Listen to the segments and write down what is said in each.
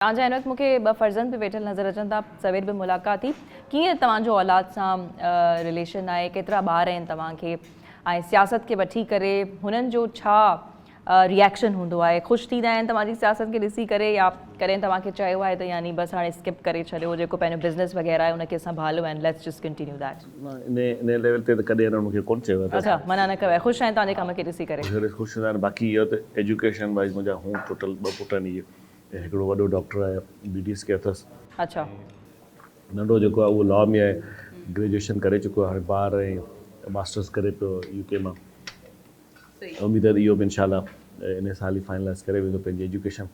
توهان جا هن وقت مون کي ٻه فرزند به ويٺل نظر اچن ٿا، سوير به ملاقات ٿي، ڪيئن توهان جو اولاد سان رليشن آهي، ڪيترا ٻار آهن توهان کي ۽ سياست کي وٺي ڪري هنن جو ڇا ريئيڪشن هوندو آهي، خوش ٿيندا آهن توهان جي سياست کي ڏسي ڪري يا ڪڏهن توهان کي چيو آهي ته يعني بس هاڻي اسڪپ ڪري ڇڏيو، جيڪو پنهنجو بزنس وغيره آهي ان کي سنڀالو ۽ ليٽس جسٽ ڪنٽينيو that. نه انهي ليول تي ته ڪڏهن هنن مون کي ڪونه چيو آهي ته. اڇا منع نه ڪيو آهي، خوش آهن توهان جي ڪم کي ڏسي ڪري. خوش هوندا آهن، باقي اهو ته ايجوڪيشن وائيز منهنجا هون ٽوٽل ٻه پٽ آهن اهي. ۽ هڪڙو وڏو ڊاڪٽر آهي بي ڊي ايس ڪيو اٿس. اڇا. ننڍو جيڪو آهي اهو لا ۾ آهي گريجوئيشن ڪري چڪو آهي هاڻي بار ۽ ماسٽرس ڪري پيو يو ڪي مان. اميد آهي ته اهو به انشاء الله ان سال ئي فائنلائز ڪري ويندو پنهنجي ايجوڪيشن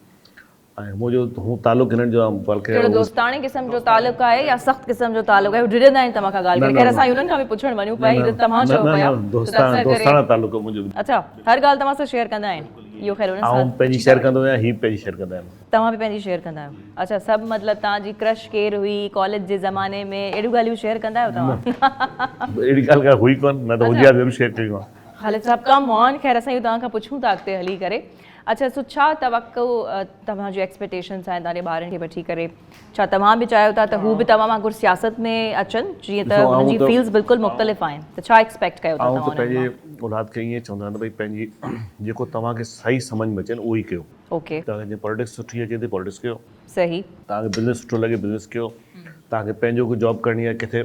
۽ منهنجو هو تعلق هنن جو بلڪه ڪهڙو دوستاڻي قسم جو تعلق آهي يا سخت قسم جو تعلق آهي؟ هو ڊڄندا آهن توهان کان ڳالهه ڪري. خير اسان انهن کان به پڇڻ وڃون پيا هي ته توهان چئو پيا. دوستاڻو دوستاڻو تعلق آهي منهنجو. اڇا هر ڳالهه توهان سان شيئر ڪندا آهن. اهو خير انهن سان آئون پنهنجي شيئر ڪندو آهيان هي پنهنجي شيئر ڪندا آهن. توهان به پنهنجي شيئر ڪندا آهيو. اڇا سڀ مطلب توهان جي ڪرش ڪير هئي ڪاليج جي زماني ۾ اهڙيون ڳالهيون شيئر ڪندا آهيو توهان؟ نه اهڙي ڳالهه ڪا هئي ڪونه نه ته هجي ها ضرور شيئر ڪيون ها. خالد صاحب ڪم آن خير اسان اهو توهان کان پڇون ٿا اڳتي هلي ڪري. اڇا سو ڇا توقع توهان جون ايڪسپيڪٽيشنس آهن توهان جي ٻارن کي وٺي ڪري ڇا توهان به چاهيو ٿا ته هو به توهان وانگر سياست ۾ اچن جيئن ته هنن جي فيلڊز بلڪل مختلف آهن ته ڇا ايڪسپيڪٽ ڪيو ٿا آئون ته توهان انهن مان؟ پنهنجي اولاد کي ائين چوندو آهيان ته ڀئي پنهنجي جيڪو توهان کي صحيح سمجهه ۾ اچي نه اهو ئي ڪيو. اوڪي. توهان کي جيئن پوليٽڪس سٺي اچي ٿي پوليٽڪس ڪيو. صحيح. توهان کي بزنس سٺو لڳي بزنس ڪيو. توهان کي پنهنجو ڪو جاب ڪرڻي آهي ڪٿي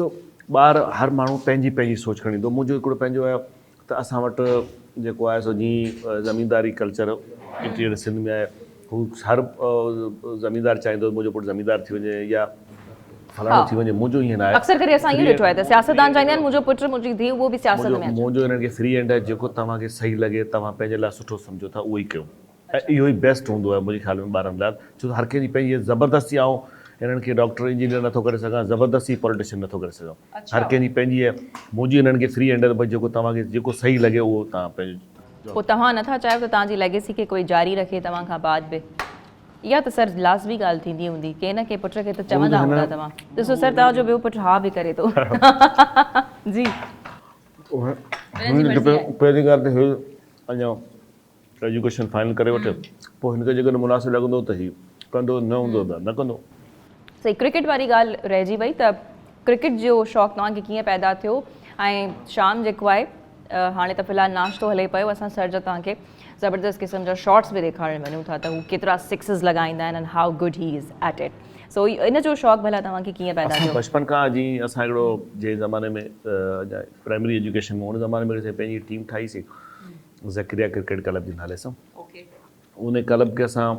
سو ٻار هر ماڻهو پنهنجي پنهنجي سوچ کڻي ايندو منهنجو هڪڙو پنهنجو آهي ته اسان وٽ جيڪو آهي سو جي زمينداري ڪلچر انٽيريئر سنڌ ۾ آهي هو هر زميندار چاهيندو منهنجو پٽ زميندار ٿي وڃي يا فلاڻو ٿي وڃي منهنجو ائين نه آهي. اڪثر ڪري اسان اهو ڏٺو آهي ته سياستدان چاهيندا آهن منهنجو پٽ منهنجي ڌيء اهو به سياست ۾ اچي. منهنجو انهن کي فري هينڊ آهي جيڪو توهان کي صحيح لڳي توهان پنهنجي لاء سٺو سمجهو ٿا اهو ئي ڪيو. ۽ اهو ئي بيسٽ هوندو آهي منهنجي خيال ۾ ٻارن لاء ڇو ته هر ڪنهن جي پنهنجي زبردستي آئون هنن کي ڊاڪٽر انجنيئر نٿو ڪري سگهان زبردستي پوليٽيشن نٿو ڪري سگهان هر ڪنهن جي پنهنجي آهي منهنجي هنن کي فري هينڊ آهي ته ڀئي جيڪو توهان کي جيڪو صحيح لڳي اهو توهان پنهنجو پوء توهان نٿا چاهيو ته توهان جي ليگيسي کي ڪوئي جاري رکي توهان کان بعد به اها ته سر لازمي ڳالهه ٿيندي هوندي ڪنهن نه ڪنهن پٽ کي ته چوندا هوندا توهان ڏسو سر توهان جو ٻيو پٽ ها به ڪري ٿو جي. پهرين ڳالهه ته هي اڃا ايجوڪيشن فائنل ڪري وٺي پوء هن کي جيڪڏهن مناسب لڳندو ته هي ڪندو نه هوندو ته نه ڪندو. صحيح ڪرڪيٽ واري ڳالهه رهجي وئي ته ڪرڪيٽ جو شوق توهان کي ڪيئن پيدا ٿيو ۽ شام جيڪو آهي هاڻي ته في الحال ناشتو هلي پيو اسان سر جا توهان کي زبردست قسم جا شاٽس به ڏيکارڻ وڃون ٿا ته هو ڪيترا سڪسز لڳائيندا آهن and how good he is at it so ان جو شوق ڀلا توهان کي ڪيئن پيدا ٿيو؟ بچپن کان جي اسان هڪڙو جنهن زماني ۾ پرائمري ايجوڪيشن ۾ ان زماني ۾ پنهنجي ٽيم ٺاهي سي زڪريا ڪرڪيٽ ڪلب جي نالي سان ان ڪلب کي اسان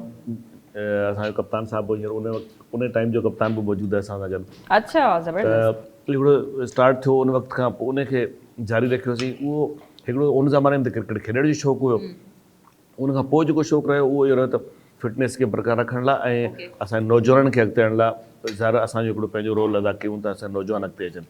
اسان جو ڪپتان صاحب هينئر ان وقت ان ٽائيم جو ڪپتان به موجود آهي اسان سان گڏ. اڇا زبردست. ته هڪڙو اسٽارٽ ٿيو ان وقت کان پوء ان کي جاري رکيوسين اهو هڪڙو ان زماني ۾ ته ڪرڪيٽ کيڏڻ جو شوق هيو ان کان پوء جيڪو شوق رهيو اهو اهو رهيو ته فٽنيس کي برقرار رکڻ لاء ۽ اسان جي نوجوانن کي اڳتي آڻڻ لاء ظاهر اسان جو هڪڙو پنهنجو رول ادا ڪيون ته اسان جا نوجوان اڳتي اچن.